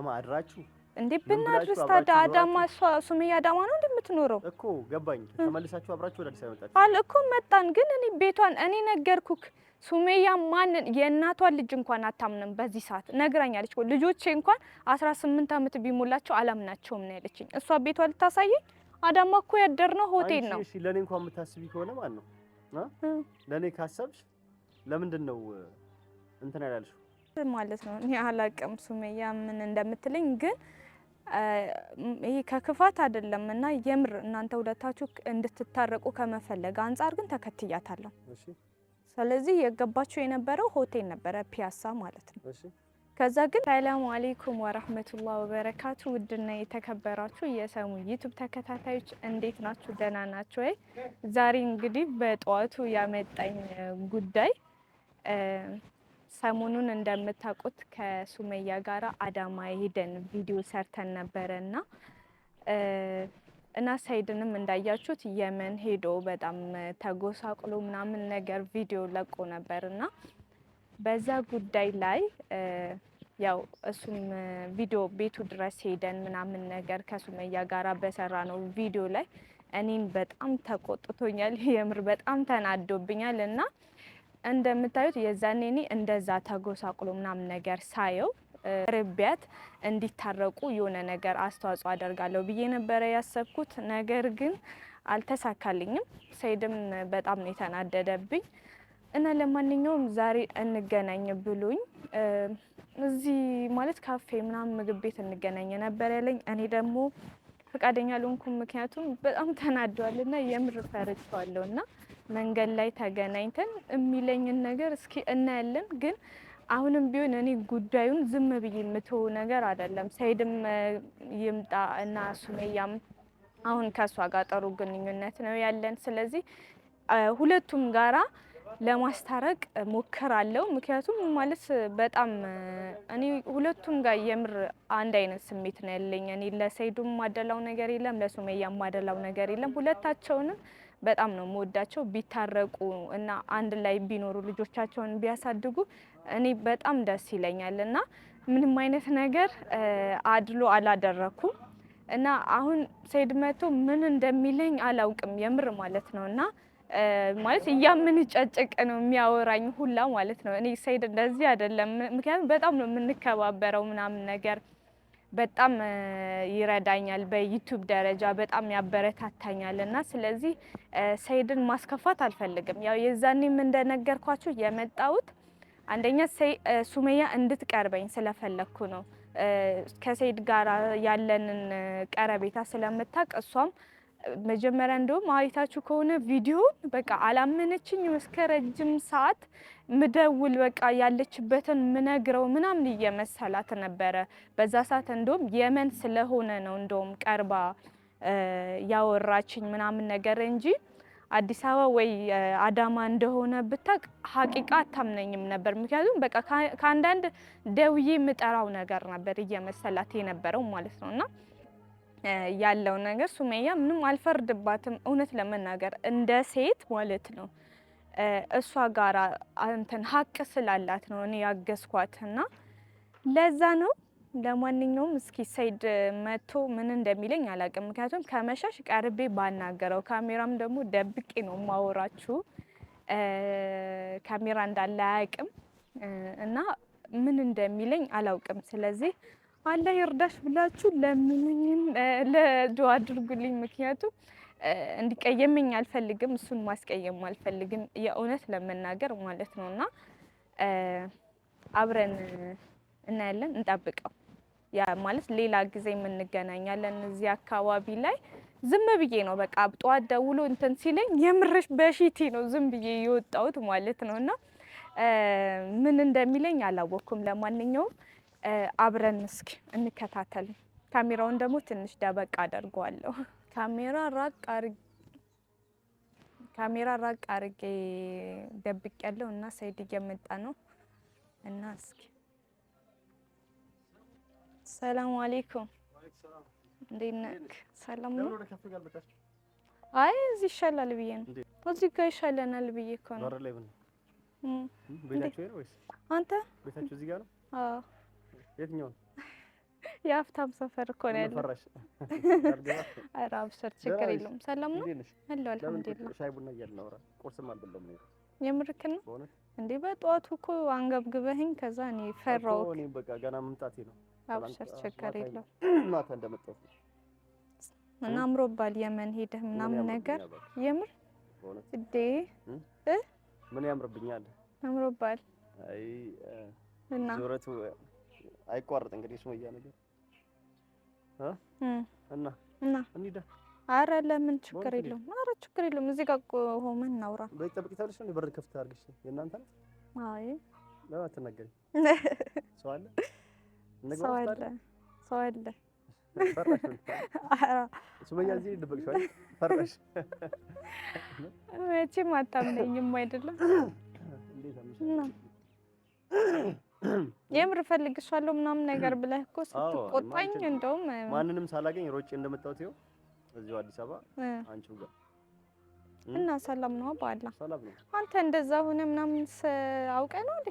አዳማ አድራችሁ እንዴ ብናድርስ ታዲያ አዳማ እሷ ሱመያ አዳማ ነው እንደምትኖረው እኮ ገባኝ። ተመልሳችሁ አብራችሁ ወደ አዲስ አበባ መጣችሁ አለ እኮ መጣን። ግን እኔ ቤቷን እኔ ነገርኩክ፣ ሱመያ ማንን የእናቷን ልጅ እንኳን አታምንም። በዚህ ሰዓት ነግራኛለች እኮ ልጆቼ እንኳን 18 ዓመት ቢሞላቸው አላምናቸውም ነው ያለችኝ። እሷ ቤቷን ልታሳየኝ አዳማ እኮ ያደርነው ሆቴል ነው። እሺ ለኔ እንኳን የምታስቢ ከሆነ ማለት ነው ለኔ ካሰብሽ ለምንድን ነው እንትን ያላልሽው ማለት ነው? እኔ አላቅም ሱመያ ምን እንደምትለኝ ግን ይሄ ከክፋት አይደለም እና የምር እናንተ ሁለታችሁ እንድትታረቁ ከመፈለግ አንጻር ግን ተከትያታለሁ። ስለዚህ የገባችሁ የነበረው ሆቴል ነበረ ፒያሳ ማለት ነው። ከዛ ግን ሰላሙ አሌይኩም ወራህመቱላህ ወበረካቱ። ውድና የተከበራችሁ የሰሙ ዩቱብ ተከታታዮች እንዴት ናችሁ? ደህና ናችሁ ወይ? ዛሬ እንግዲህ በጠዋቱ ያመጣኝ ጉዳይ ሰሞኑን እንደምታውቁት ከሱመያ ጋር አዳማ ሄደን ቪዲዮ ሰርተን ነበረ እና ሰይድንም እንዳያችሁት የመን ሄዶ በጣም ተጎሳቅሎ ምናምን ነገር ቪዲዮ ለቆ ነበር እና በዛ ጉዳይ ላይ ያው እሱም ቪዲዮ ቤቱ ድረስ ሄደን ምናምን ነገር ከሱመያ ጋራ በሰራ ነው ቪዲዮ ላይ እኔን በጣም ተቆጥቶኛል። የምር በጣም ተናዶብኛል እና እንደምታዩት የዛኔ እኔ እንደዛ ተጎሳቁሎ ምናምን ነገር ሳየው ርቢያት እንዲታረቁ የሆነ ነገር አስተዋጽኦ አደርጋለሁ ብዬ ነበረ ያሰብኩት። ነገር ግን አልተሳካልኝም። ሰይድም በጣም ነው የተናደደብኝ እና ለማንኛውም ዛሬ እንገናኝ ብሎኝ እዚህ ማለት ካፌ ምናምን ምግብ ቤት እንገናኝ ነበር ያለኝ። እኔ ደግሞ ፈቃደኛ አልሆንኩም፣ ምክንያቱም በጣም ተናዷል እና የምር ፈርቼዋለሁ እና መንገድ ላይ ተገናኝተን የሚለኝን ነገር እስኪ እናያለን። ግን አሁንም ቢሆን እኔ ጉዳዩን ዝም ብዬ የምተወው ነገር አይደለም። ሰይድም ይምጣ እና ሱመያም አሁን ከእሷ ጋር ጥሩ ግንኙነት ነው ያለን። ስለዚህ ሁለቱም ጋራ ለማስታረቅ ሞክራለሁ። ምክንያቱም ማለት በጣም እኔ ሁለቱም ጋር የምር አንድ አይነት ስሜት ነው ያለኝ። እኔ ለሰይዱም ማደላው ነገር የለም፣ ለሱመያም ማደላው ነገር የለም። ሁለታቸውንም በጣም ነው የምወዳቸው። ቢታረቁ እና አንድ ላይ ቢኖሩ ልጆቻቸውን ቢያሳድጉ እኔ በጣም ደስ ይለኛል እና ምንም አይነት ነገር አድሎ አላደረኩም እና አሁን ሰይድ መቶ ምን እንደሚለኝ አላውቅም የምር ማለት ነው እና ማለት እያምንጨጭቅ ነው የሚያወራኝ ሁላ ማለት ነው። እኔ ሰይድ እንደዚህ አይደለም፣ ምክንያቱም በጣም ነው የምንከባበረው ምናምን ነገር በጣም ይረዳኛል፣ በዩቱብ ደረጃ በጣም ያበረታታኛል። እና ስለዚህ ሰይድን ማስከፋት አልፈልግም። ያው የዛኔም እንደነገርኳችሁ የመጣሁት አንደኛ ሱመያ እንድትቀርበኝ ስለፈለግኩ ነው። ከሰይድ ጋር ያለንን ቀረቤታ ስለምታውቅ እሷም መጀመሪያ እንደውም አይታችሁ ከሆነ ቪዲዮ በቃ አላመነችኝ። እስከ ረጅም ሰዓት ምደውል በቃ ያለችበትን ምነግረው ምናምን እየመሰላት ነበረ። በዛ ሰዓት እንደውም የመን ስለሆነ ነው እንደውም ቀርባ ያወራችኝ ምናምን ነገር እንጂ አዲስ አበባ ወይ አዳማ እንደሆነ ብታቅ ሀቂቃ አታምነኝም ነበር። ምክንያቱም በቃ ከአንዳንድ ደውዬ የምጠራው ነገር ነበር እየመሰላት የነበረው ማለት ነው እና ያለው ነገር ሱመያ ምንም አልፈርድባትም። እውነት ለመናገር እንደ ሴት ማለት ነው እሷ ጋራ እንትን ሀቅ ስላላት ነው እኔ ያገዝኳት እና ለዛ ነው። ለማንኛውም እስኪ ሰይድ መጥቶ ምን እንደሚለኝ አላውቅም። ምክንያቱም ከመሻሽ ቀርቤ ባናገረው ካሜራም ደግሞ ደብቄ ነው ማወራችሁ፣ ካሜራ እንዳለ አያውቅም እና ምን እንደሚለኝ አላውቅም። ስለዚህ አላህ ይርዳሽ ብላችሁ ለምኑኝም ለዱዓ አድርጉልኝ። ምክንያቱም እንዲቀየመኝ አልፈልግም፣ እሱን ማስቀየም አልፈልግም፣ የእውነት ለመናገር ማለት ነው። እና አብረን እናያለን፣ እንጠብቀው። ያ ማለት ሌላ ጊዜ የምንገናኛለን እዚህ አካባቢ ላይ ዝም ብዬ ነው በቃ ጠዋት ደውሎ እንትን ሲለኝ የምርሽ በሺቲ ነው ዝም ብዬ የወጣሁት ማለት ነው። እና ምን እንደሚለኝ አላወቅኩም። ለማንኛውም አብረን እስኪ እንከታተል። ካሜራውን ደግሞ ትንሽ ደበቅ አደርገዋለሁ። ካሜራ ራቅ አርጌ ደብቅ ያለው እና ሰይድ እየመጣ ነው እና እስኪ ሰላም አለይኩም፣ እንዴት ነህ? ሰላም ነው። አይ እዚህ ይሻላል ብዬ ነው። እዚህ ጋር ይሻለናል ብዬ እኮ ነው። አንተ ቤታችሁ እዚህ ጋር ነው? አዎ የትኛው ነው? የሀብታም ሰፈር እኮ ነው ምን ያለው። ፈራሽ? ኧረ አብሽር፣ ደህና ችግር ነሽ? የለውም። ሰላም ነው እንዴት ነሽ? አለሁ፣ ለምን አልሐምዱሊላህ። ሻይ ቡና እያልን እናውራ? ቁርስም አልበላሁም እኔ። የምርክን ነው በእውነት። እንዴ? በጠዋቱ እኮ አንገብግበህኝ ከዛ እኔ ፈራሁ። እኮ እኔም በቃ ገና መምጣቴ ነው። አብሽር፣ ትናንት ችግር ማታ የለውም። ማታ እንደመጣሁት ነው። እና አምሮባል የመን ሄደህ ምን ምናምን ነገር። ያምርብኛል እባክሽ፣ የምር በእውነት። እንዴ? ምን ያምርብኛል? አምሮባል። አይ እና ዙረቱ አይቋረጥ እንግዲህ ሱመያ ነገር እና እና እንሂዳ። አረ ለምን ችግር በእውነት እንሂድ። የለውም። አረ ችግር የለውም። እዚህ ጋር ሆመን እናውራ። በይ ጠብቂ ተብለሽ ነው በር ክፍት አድርገሽ የእናንተ ነው? አይ። ለምን አትናገሪም? ሰው አለ? እንግባ ሰው ውስጥ አለ፣ አይደል? ሰው አለ። ፈራሽ? ኧረ ሱመያ እዚህ ደበቅሽው አይደል? ፈራሽ? መቼም አታምነኝም አይደለም? እንዴት አመሻሽ? እና የምር እፈልግሻለሁ ምናምን ነገር ብለህ እኮ አዎ፣ ስትቆጣኝ እንደውም ማንንም ሳላገኝ ሮጬ እንደመጣሁት ይኸው እዚሁ አዲስ አበባ አንቺው ጋር። እና ሰላም ነው በአላህ? ሰላም ነው። አንተ እንደዛ ሆነ ምናምን አውቀህ ነው እንዴ?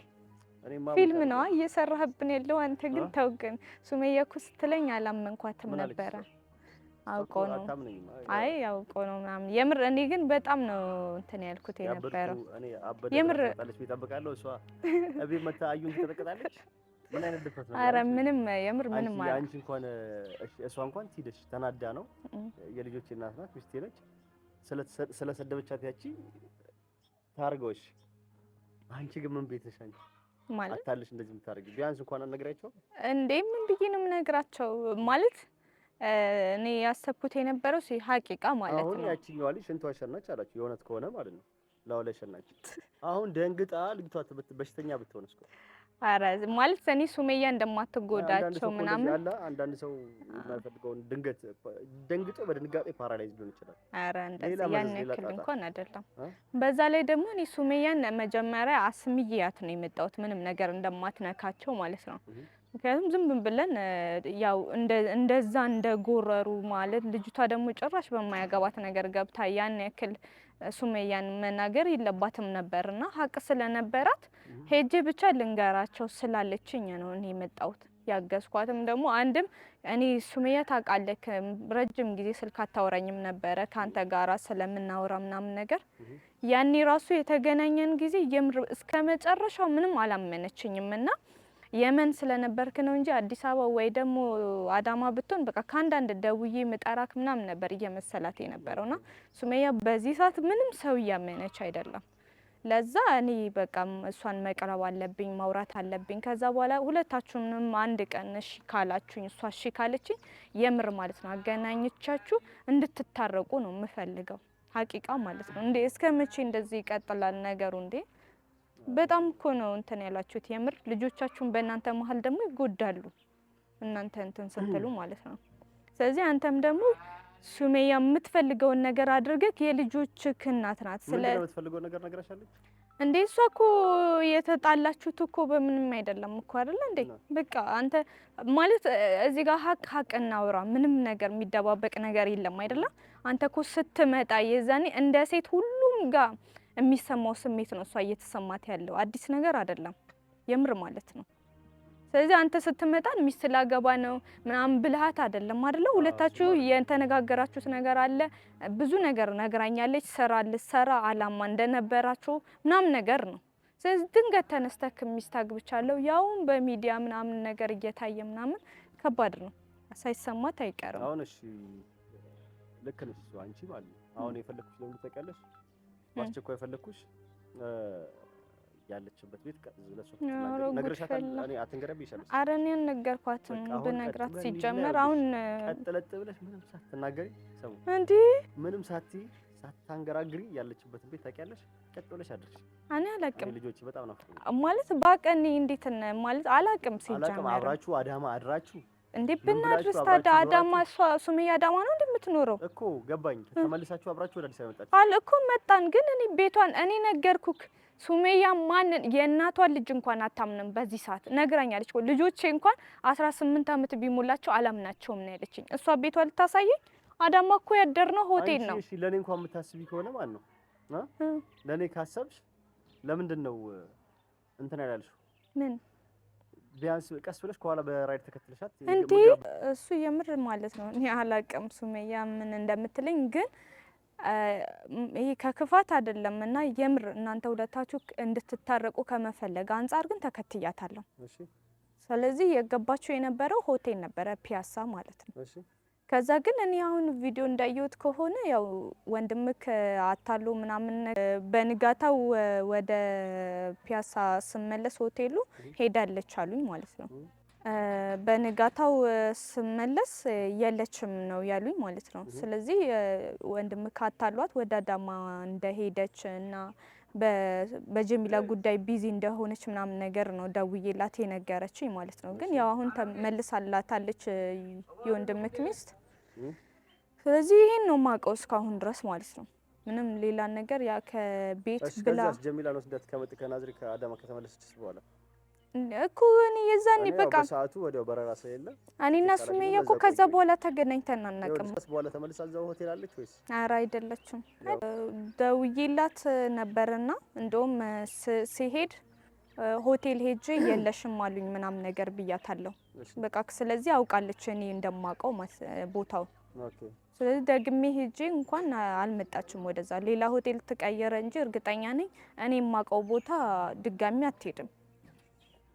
እኔማ ፊልም ነዋ እየሰራህብን ያለው። አንተ ግን አ? ተው ግን፣ ሱመያ እኮ ስትለኝ አላመንኳትም ምን አለች ነበረ። እሷ? አውቆ ነው። አታምነኝም። አይ አውቆ ነው ምናምን። የምር እኔ ግን በጣም ነው እንትን ያልኩት የነበረው። ያበድኩ እኔ አበደ የምር ብላ ትመጣለች ብዬ እጠብቃለሁ። እሷ እቤት መታ አዩን ትቀጠቅጣለች። ምን አይነት ድፍረት ነው? አረ አንቺ? ምንም የምር ምንም አንቺ አለ አንቺ እንኳን እሺ፣ እሷ እንኳን ትሂደሽ ተናዳ ነው፣ የልጆቼ እናት ናት፣ ሚስቴ ነች። ስለሰደበቻት ያቺ ታርገውሽ። አንቺ ግን ምን ቤት ነሽ አንቺ? ማለት አታልሽ እንደዚህ የምታደርጊው ቢያንስ እንኳን አልነግራቸውም። እንዴ ምን ብዬ ነው የምነግራቸው? ማለት እኔ ያሰብኩት የነበረው ሀቂቃ ማለት አሁን ነው። ያቺኛዋ ልጅ ሽንቷ ሸናች አላችሁ፣ የእውነት ከሆነ ማለት ነው። ላው ላይ ሸናች። አሁን ደንግጣ ልጅቷ በሽተኛ ብትሆንስ እኮ። አረ ማለት እኔ ሱመያ አንዳንድ እንደማትጎዳቸው ሰው እኮ እንደዚህ ምናምን አለ። አንዳንድ ሰው የማይፈልገውን ድንገት ደንግጦ በድንጋጤ paralyze ሊሆን ይችላል። አረ እንደዚህ ሌላ መዘዝ፣ ያን ሌላ ያክል ጣጣ። እንኳን አይደለም። እ? በዛ ላይ ደግሞ እኔ ሱመያን መጀመሪያ አስምያት ነው የመጣሁት ምንም ነገር እንደማትነካቸው ማለት ነው። ምክንያቱም ዝም ብለን ያው እንደዛ እንደጎረሩ ማለት ልጅቷ ደግሞ ጭራሽ በማያገባት ነገር ገብታ ያን ያክል ሱመያን መናገር የለባትም ነበርና ሀቅ ስለነበራት ሄጄ ብቻ ልንገራቸው ስላለችኝ ነው እኔ የመጣሁት። ያገዝኳትም ደግሞ አንድም እኔ ሱመያ ታውቃለህ ረጅም ጊዜ ስልክ አታወራኝም ነበረ ከአንተ ጋራ ስለምናወራ ምናምን ነገር። ያኔ ራሱ የተገናኘን ጊዜ የምር እስከ መጨረሻው ምንም አላመነችኝም እና የመን ስለነበርክ ነው እንጂ አዲስ አበባ ወይ ደግሞ አዳማ ብትሆን በቃ ከአንዳንድ ደውዬ ምጠራክ ምናምን ነበር እየመሰላት የነበረውና ሱመያ በዚህ ሰዓት ምንም ሰው እያመነች አይደለም። ለዛ እኔ በቃ እሷን መቅረብ አለብኝ፣ ማውራት አለብኝ። ከዛ በኋላ ሁለታችሁንም አንድ ቀን እሺ ካላችሁኝ፣ እሷ እሺ ካለችኝ የምር ማለት ነው አገናኝቻችሁ እንድትታረቁ ነው የምፈልገው። ሀቂቃ ማለት ነው። እንዴ እስከ መቼ እንደዚህ ይቀጥላል ነገሩ? እንዴ በጣም እኮ ነው እንትን ያላችሁት። የምር ልጆቻችሁን በእናንተ መሀል ደግሞ ይጎዳሉ፣ እናንተ እንትን ስትሉ ማለት ነው። ስለዚህ አንተም ደግሞ ሱመያ የምትፈልገውን ነገር አድርገህ የልጆችህ እናት ናት። ስለ ምንድን ነው የምትፈልገው ነገር ነግራሻለች? እንዴ እሷ እኮ የተጣላችሁት እኮ በምንም አይደለም እኮ አይደለ እንዴ? በቃ አንተ ማለት እዚህ ጋር ሀቅ ሀቅ እናውራ፣ ምንም ነገር የሚደባበቅ ነገር የለም አይደለም? አንተ እኮ ስትመጣ የዛኔ እንደ ሴት ሁሉም ጋር የሚሰማው ስሜት ነው እሷ እየተሰማት ያለው፣ አዲስ ነገር አይደለም የምር ማለት ነው። ስለዚህ አንተ ስትመጣ ሚስት ላገባ ነው ምናምን ብልሃት አይደለም አይደለ? ሁለታችሁ የተነጋገራችሁት ነገር አለ። ብዙ ነገር ነግራኛለች። ስራ ልትሰራ አላማ እንደነበራችሁ ምናምን ነገር ነው። ስለዚህ ድንገት ተነስተህ ሚስት አግብቻለሁ ያውም በሚዲያ ምናምን ነገር እየታየ ምናምን ከባድ ነው። ሳይሰማት አይቀርም። አሁን እሺ ልክ ነሽ እሱ አንቺ ማለት ነው። አሁን የፈለኩሽ ለምን ታውቂያለሽ? በአስቸኳይ የፈለኩሽ ያለችበት ቤት ለእሷ ኧረ ጉድ ነግረሻታል? ፈላ። እኔ አትንገሪያት ብዬሻለሁ። ኧረ እኔ አልነገርኳትም። በቃ አሁን ብነግራት ቀጥ ብለን ሲጀመር እንሂድና አሁን ቀጥ ለጥ ብለሽ ምንም ሳትናገሪ ሰሙ እንዴ ምንም ሳትይ ሳታንገራግሪ ያለችበትን ቤት ታውቂያለሽ? ቀጥ ብለሽ አድርሽ። እኔ እኔ አላቅም ልጆቼ በጣም ናፍቀውኛል። ማለት ባቀኔ እንዴት ማለት አላቅም አላቅም። ሲጀመር አብራችሁ አዳማ አድራችሁ እንዴ ምን ብናድርስ ብላችሁ ታዲያ አብራችሁ አዳማ እሷ ሱመያ አዳማ ነው እንዴ የምትኖረው? እኮ ገባኝ። ተመልሳችሁ አብራችሁ ወደ አዲስ አበባ መጣችሁ። አለ እኮ መጣን። ግን እኔ ቤቷን እኔ ነገርኩክ ሱመያ ማንን የእናቷን ልጅ እንኳን አታምንም። በዚህ ሰዓት ነግራኛለች እኮ ልጆቼ እንኳን 18 ዓመት ቢሞላቸው አላምናቸውም ነው ያለችኝ። እሷ ቤቷ ልታሳየኝ አዳማ እኮ ያደርነው ሆቴል ነው። አንቺ እሺ ለኔ እንኳን የምታስቢ ከሆነ ማለት ነው እ ለኔ ካሰብሽ ለምንድን ነው እንትን ያላልሽው? ምን ቢያንስ ቀስ ብለሽ ከኋላ በራይድ ተከትለሻት እንዴ? እሱ የምር ማለት ነው። እኔ አላቅም ሱመያ ምን እንደምትለኝ ግን ይሄ ከክፋት አይደለም እና የምር እናንተ ሁለታችሁ እንድትታረቁ ከመፈለግ አንጻር ግን ተከትያታለሁ። ስለዚህ የገባችሁ የነበረው ሆቴል ነበረ ፒያሳ ማለት ነው። ከዛ ግን እኔ አሁን ቪዲዮ እንዳየሁት ከሆነ ያው ወንድምክ አታሎ ምናምን በንጋታው ወደ ፒያሳ ስመለስ ሆቴሉ ሄዳለች አሉኝ ማለት ነው። በንጋታው ስመለስ የለችም ነው ያሉኝ ማለት ነው። ስለዚህ ወንድምክ አታሏት ወደ አዳማ እንደሄደች እና በጀሚላ ጉዳይ busy እንደሆነች ምናምን ነገር ነው ደውዬላት የነገረችኝ ማለት ነው። ግን ያው አሁን ተመልሳላታለች የወንድምክ ሚስት። ስለዚህ ይሄን ነው የማውቀው እስካሁን ድረስ ማለት ነው። ምንም ሌላ ነገር ያ ከቤት ብላ ጀሚላን ወስዳት ከመጥ ከናዝሬት ከአዳማ ከተመለሰች በኋላ እኮ እኔ የዛኔ በቃ በሰዓቱ ወዲያው በረራ ስለሌለ እኔና ሱመያ እኮ ከዛ በኋላ ተገናኝተን አናውቅም። በኋላ ተመልሳ እዛው ሆቴል አለች ወይስ? ኧረ አይደለችም። ደውዬላት ነበርና እንደውም ሲሄድ ሆቴል ሄጄ የለሽም አሉኝ ምናምን ነገር ብያታለሁ። በቃ ስለዚህ አውቃለች እኔ እንደማውቀው ቦታው። ስለዚህ ደግሜ ሄጄ እንኳን አልመጣችም ወደዛ፣ ሌላ ሆቴል ትቀየረ እንጂ እርግጠኛ ነኝ እኔ የማውቀው ቦታ ድጋሚ አትሄድም።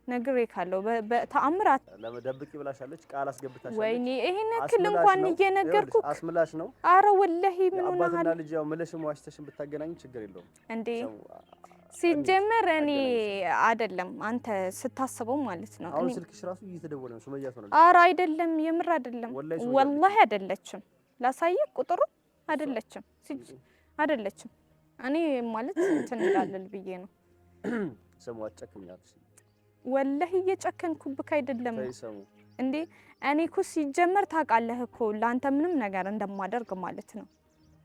ነግሬ ካለው በተአምራት ለመደብቂ ብላሻለች፣ ቃል አስገብታሻለች። ወይኔ ይሄን ያክል እንኳን እየነገርኩ አስምላሽ ነው። አረ ወላሂ ምን ሆነሃል? አባትና ልጅ ያው ምለሽም ዋሽተሽም ብታገናኝ ችግር የለውም እንዴ። ሲጀመር እኔ አይደለም አንተ ስታስበው ማለት ነው። አሁን ስልክሽ ራሱ እየተደወለ ነው። ሱመያ ትሆናለች። አረ አይደለም፣ የምር አይደለም፣ ወላሂ አይደለችም። ላሳየህ ቁጥሩ አይደለችም፣ አይደለችም። እኔ ማለት እንትን እንዳልል ብዬ ነው። ስሙ አጨክኛለሽ ወላሂ እየጨከንኩብክ አይደለም እንዴ። እኔ እኮ ሲጀመር ታውቃለህ እኮ ለአንተ ምንም ነገር እንደማደርግ ማለት ነው።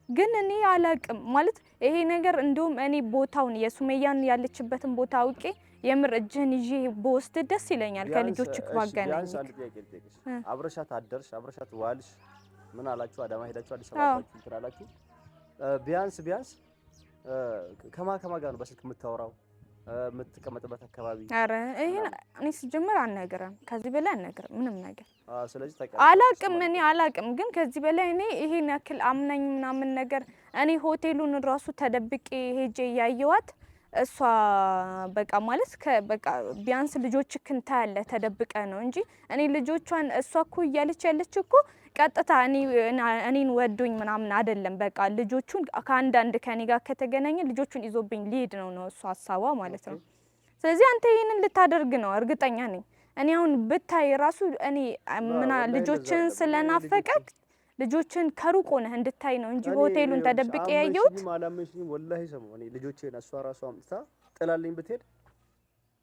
ግን እኔ አላቅም ማለት ይሄ ነገር እንደውም እኔ ቦታውን የሱመያን ያለችበትን ቦታ አውቄ የምር እጅህን ይዤ በወስድ ደስ ይለኛል። ከልጆች ባገናኝ ቢያንስ አንድ ጥያቄ ልጠይቅሽ። አብረሻት አደርሽ፣ አብረሻት ዋልሽ፣ ምን አላችሁ? አዳማ ሄዳችሁ፣ አዲስ አበባ ሄዳችሁ እንትን አላችሁ። ቢያንስ ቢያንስ ከማ ጋር ነው በስልክ የምታወራው የምትቀመጥበት አካባቢ? አረ ይሄን እኔ ስጀምር አልነግርም፣ ከዚህ በላይ አልነግርም ምንም ነገር። ስለዚህ አላቅም፣ እኔ አላቅም። ግን ከዚህ በላይ እኔ ይሄን ያክል አምናኝ ምናምን ነገር እኔ ሆቴሉን ራሱ ተደብቄ ሄጄ እያየዋት እሷ በቃ ማለት በቃ ቢያንስ ልጆችህን ታያለህ ተደብቀ ነው እንጂ እኔ ልጆቿን እሷ እኮ እያለች ያለች እኮ ቀጥታ እኔን ወዶኝ ምናምን አይደለም። በቃ ልጆቹን ከአንዳንድ ከኔ ጋር ከተገናኘ ልጆቹን ይዞብኝ ሊሄድ ነው ነው እሷ ሀሳቧ ማለት ነው። ስለዚህ አንተ ይሄንን ልታደርግ ነው እርግጠኛ ነኝ። እኔ አሁን ብታይ ራሱ እኔ ምና ልጆችን ስለናፈቀክ ልጆችን ከሩቅ ሆነህ እንድታይ ነው እንጂ ሆቴሉን ተደብቄ ያየሁት። አላመንሽኝም ወላሂ ሰሙ እኔ ልጆቼን እሷ ራሷ አምጥታ ጥላልኝ ብትሄድ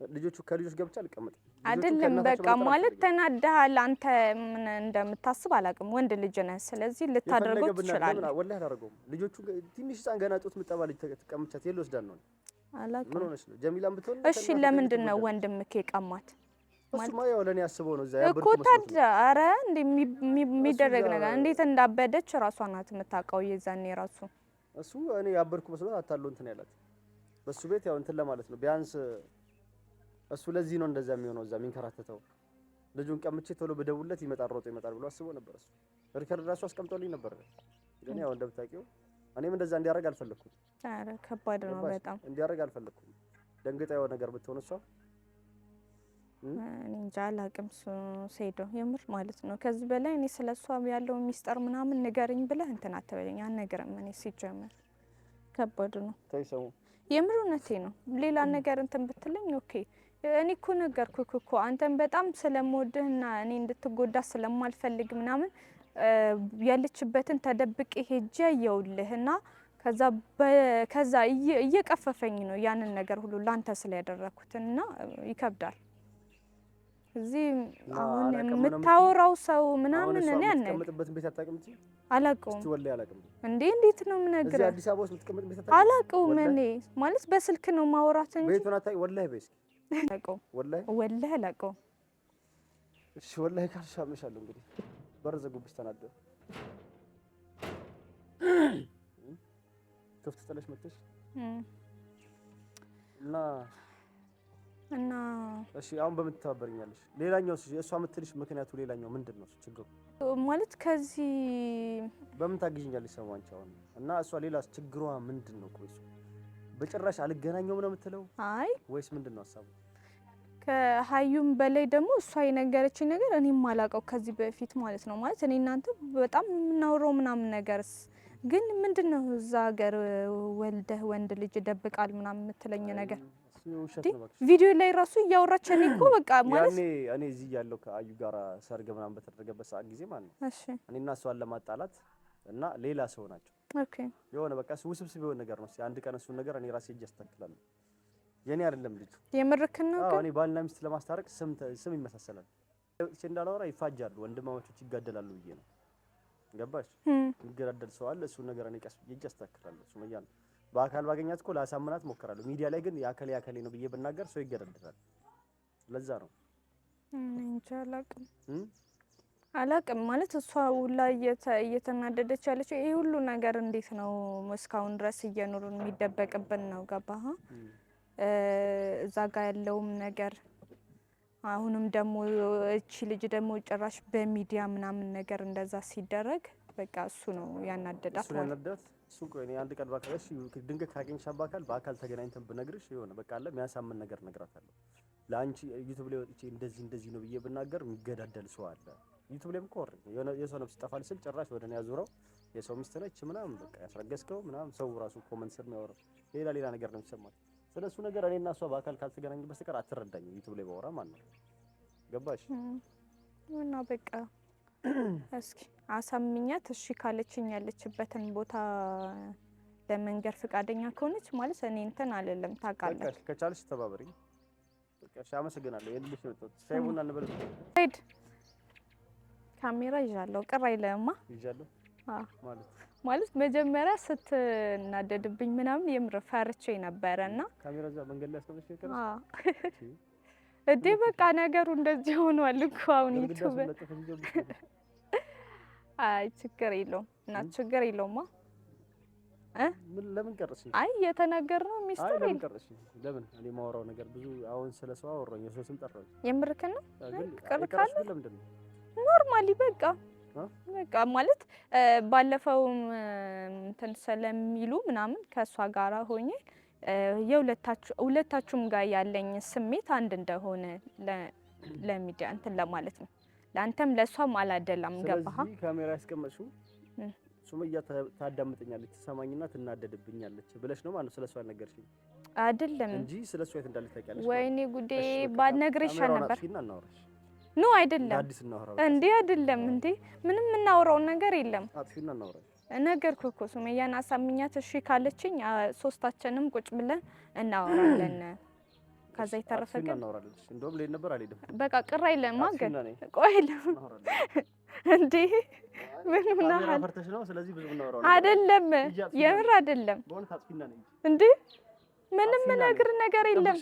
ልጆቹ ከልጆች ገብቻ አልቀመጥም። አይደለም በቃ ማለት ተናደሃል። አንተ ምን እንደምታስብ አላውቅም። ወንድ ልጅ ነህ፣ ስለዚህ ልታደርገው ትችላለህ። ወላሂ አላደርገውም። ልጆቹ ትንሽ ህፃን ገና ጡት የምጠባ ልጅ ተቀምቻት የለ ወስዳን ነው። አላውቅም። ምን ሆነሽ ነው? ጀሚላም ብትሆን እሺ፣ ለምንድን ነው ወንድምህ የቀማት? እሱማ ያው ለእኔ አስበው ነው እዛ እኮ ታዲያ። ኧረ እንደ የሚደረግ ነገር እንዴት እንዳበደች እራሷ ናት የምታውቀው። የዛኔ ራሱ እሱ እኔ ያበድኩ መስሎት አታለው እንትን ያላት በሱ ቤት ያው እንትን ለማለት ነው ቢያንስ እሱ ለዚህ ነው እንደዛ የሚሆነው፣ እዛ የሚንከራተተው። ልጁን ቀምቼ ቶሎ ብደውልለት ይመጣል፣ ሮጦ ይመጣል ብሎ አስቦ ነበር። እሱ record ራሱ አስቀምጦልኝ ነበር። ግን ያው እንደምታውቂው እኔም እንደዛ እንዲያደርግ አልፈለኩም። ኧረ ከባድ ነው በጣም እንዲያደርግ አልፈለኩም። ደንግጣ የሆነ ነገር ብትሆን እሷ እኔ እንጃ አላቅም። ሴዶ የምር ማለት ነው። ከዚህ በላይ እኔ ስለ እሷ ያለው ሚስጥር ምናምን ንገረኝ ብለህ እንትን አትበለኝ። አልነግርም እኔ ሲጀመር ከባድ ነው። የምር እውነቴ ነው። ሌላ ነገር እንትን ብትለኝ okay እኔ እኮ ነገርኩህ እኮ አንተን በጣም ስለምወድህና እኔ እንድትጎዳ ስለማልፈልግ ምናምን ያለችበትን ተደብቄ ሄጄ አየሁልህ እና ከዛ እየቀፈፈኝ ነው ያንን ነገር ሁሉ ላንተ ስለያደረኩት እና ይከብዳል። እዚህ አሁን የምታወራው ሰው ምናምን እኔ አላውቀውም። እንዴ እንዴት ነው የምነግርህ? አላውቀውም። እኔ ማለት በስልክ ነው ማውራት እንጂ ወላሂ አላውቀውም። እሺ ወላሂ ካልሽ አምንሻለሁ። እንግዲህ በር ዘጉብሽ ተናደው ክፍት ጥለሽ መጥተሽ እና እና እሺ አሁን በምን ትተባበሪኛለሽ? ሌላኛው እሷ የምትልሽ ምክንያቱ ሌላኛው ምንድን ነው ችግሩ? ማለት ከዚህ በምን ታግዥኛለሽ? ሰው አንቺ አሁን እና እሷ ሌላ ችግሯ ምንድን ነው? ቆይ እሱ በጭራሽ አልገናኘውም ነው የምትለው? አይ ወይስ ምንድን ነው ሀሳቡ? ከሀዩም በላይ ደግሞ እሷ የነገረችኝ ነገር እኔም አላውቀው ከዚህ በፊት ማለት ነው። ማለት እኔ እናንተ በጣም የምናወራው ምናምን ነገርስ ግን ምንድን ነው እዛ ሀገር ወልደህ ወንድ ልጅ ደብቃል ምናምን የምትለኝ ነገር ቪዲዮ ላይ ራሱ እያወራች እኔ እኮ በቃ ማለት ያኔ እኔ እዚህ ያለው ከአዩ ጋር ሰርግ ምናምን በተደረገበት ሰዓት ጊዜ ማለት ነው። እሺ እኔና እሷን ለማጣላት እና ሌላ ሰው ናቸው። Okay የሆነ በቃ ውስብስብ የሆነ ነገር ነው። አንድ ቀን እሱን ነገር እኔ ራሴ እጅ አስተካክላለሁ። የኔ አይደለም ልጁ። የምርክን ነው። አዎ እኔ ባልና ሚስት ለማስታረቅ ስም ስም ይመሳሰላል። እቺ እንዳላወራ ይፋጃሉ፣ ወንድማማቾች ይጋደላሉ ብዬ ነው። ገባሽ? የሚገዳደል ሰው አለ። እሱን ነገር እኔ ቀስ ብዬ እጅ አስተካክላለሁ። ሱመያ ነው በአካል ባገኛት እኮ ላሳምናት ሞክራለሁ። ሚዲያ ላይ ግን ያከሌ ያከሌ ነው ብዬ ብናገር ሰው ይገዳደላል። ለዛ ነው እንጃ አላውቅም አላውቅም ማለት እሷ ሁላ እየተናደደች ያለችው ይሄ ሁሉ ነገር እንዴት ነው እስካሁን ድረስ እየኖሩን የሚደበቅብን ነው? ገባህ? እዛ ጋ ያለውም ነገር አሁንም ደግሞ እቺ ልጅ ደግሞ ጭራሽ በሚዲያ ምናምን ነገር እንደዛ ሲደረግ በቃ እሱ ነው ያናደዳት ማለት ነው። እሱ ቆይ እኔ አንድ ቀን በአካል እሺ፣ ድንገት ካገኘሻት በአካል በአካል ተገናኝተን ብነግርሽ የሆነ በቃ አለ የሚያሳምን ነገር እነግራታለሁ። ለአንቺ ዩቲዩብ ላይ ወጥቼ እንደዚህ እንደዚህ ነው ብዬ ብናገር የሚገዳደል ሰው አለ። ዩቲዩብ ላይም እኮ የሆነ የሰው ነፍስ ይጠፋል ስል ጭራሽ ወደ እኔ አዙረው የሰው ሚስት ነች ምናምን በቃ ያስረገዝከው ምናምን ሰው ራሱ comment ስር የሚያወራው ሌላ ሌላ ነገር ነው የሚሰማው። ስለ እሱ ነገር እኔና እሷ በአካል ካልተገናኘን በስተቀር አትረዳኝም። ዩቲዩብ ላይ ባወራ ማለት ነው። ገባሽ? እና በቃ እስኪ አሳምኛት። እሺ ካለችኝ ያለችበትን ቦታ ለመንገር ፈቃደኛ ከሆነች ማለት እኔ እንትን አልልም። ታውቃለህ፣ ከቻልሽ ተባበሪ። በቃ እሺ፣ አመሰግናለሁ። የልልሽ ነው። ሻይ ቡና እንበል። ሂድ። ካሜራ ይዣለሁ። ቅር አይልህማ? ይዣለሁ። አዎ፣ ማለት ማለት መጀመሪያ ስትናደድብኝ ምናምን የምር ፈርቼ ነበረ እና ካሜራ እዛ መንገድ ላይ አስቀምጠሽ ነው? አዎ እንዴ በቃ ነገሩ እንደዚህ ሆኗል እኮ አሁን ዩቲዩብ። አይ ችግር የለውም እና ችግር የለውማ። ለምን ቀረሽ? አይ የተናገርነው ሚስጥር ለምን ቀረሽ? ለምን እኔ የማወራው ነገር ብዙ አሁን ስለ ሰው አወራኝ፣ የሰው ስም ጠራኝ። የምርክን ነው ቅር ካለ ለምንድን ነው normally በቃ በቃ ማለት ባለፈው እንትን ስለሚሉ ምናምን ከእሷ ጋራ ሆኜ የሁለታችሁም ጋር ያለኝ ስሜት አንድ እንደሆነ ለሚዲያ እንትን ለማለት ነው። ለአንተም ለእሷም አላደላም። ገባህ? ስለዚህ ካሜራ ያስቀመጥሽው ሱመያ ታዳምጠኛለች፣ ትሰማኝና ትናደድብኛለች ብለሽ ነው ማለት ነው። ስለሷ አልነገርሽኝ አይደለም እንጂ ስለሷ የት እንዳለች ታውቂያለሽ። ወይኔ ጉዴ፣ ባልነግርሽ ይሻል ነበር። No አይደለም እንዴ፣ አይደለም እንዴ፣ ምንም የምናወራው ነገር የለም። አጥፊና እናውራ ነገርኩህ እኮ ሱመያን አሳምኛት እሺ ካለችኝ ሶስታችንም ቁጭ ብለን እናወራለን። ከዛ የተረፈ ግን እንደውም ልሄድ ነበር አልሄድም። በቃ ቅር አይልም ግን ቆይ እንዴ ምን ሆነሃል? አይደለም የምር አይደለም እንዴ ምንም ነገር ነገር የለም።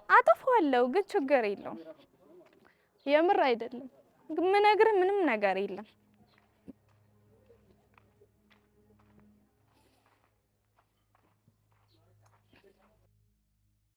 አጠፋዋለሁ ግን ችግር የለውም። የምር አይደለም ምነግርህ ምንም ነገር የለም።